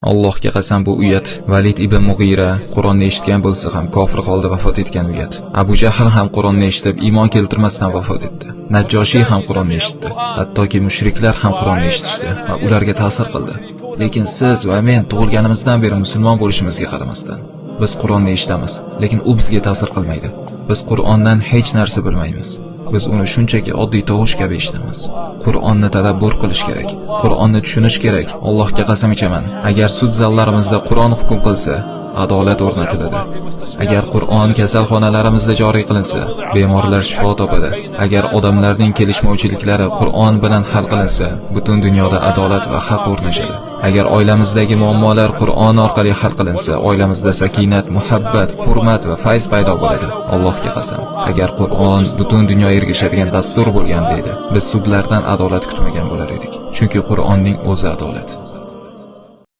Allohga qasam, bu uyat. Valid ibn Mug'ira Qur'onni eshitgan bo'lsa ham kofir holda vafot etgan uyat. Abu Jahl ham Qur'onni eshitib iymon keltirmasdan vafot etdi. Najjoshiy ham Qur'onni eshitdi. Hattoki mushriklar ham Qur'onni eshitishdi va ularga ta'sir qildi. Lekin siz va men tug'ilganimizdan beri musulmon bo'lishimizga qaramasdan, biz Qur'onni eshitamiz, lekin u bizga ta'sir qilmaydi. Biz Qur'ondan hech narsa bilmaymiz. Biz uni shunchaki oddiy tovush kabi eshitamiz. Qur'onni tadabbur qilish kerak. Qur'onni tushunish kerak. Allohga qasam ichaman. Agar sud zallarimizda Qur'on hukm qilsa, adolat o'rnatiladi. Agar Qur'on kasalxonalarimizda joriy qilinsa, bemorlar shifo topadi. Agar odamlarning kelishmovchiliklari Qur'on bilan hal qilinsa, butun dunyoda adolat va haq o'rnashadi. Agar oilamizdagi muammolar Qur'on orqali hal qilinsa, oilamizda sakinat, muhabbat, hurmat va fayz paydo bo'ladi. Allohga qasam, agar Qur'on butun dunyo ergashadigan dastur bo'lganda edi, biz sudlardan adolat kutmagan bo'lar edik. Chunki Qur'onning o'zi adolat.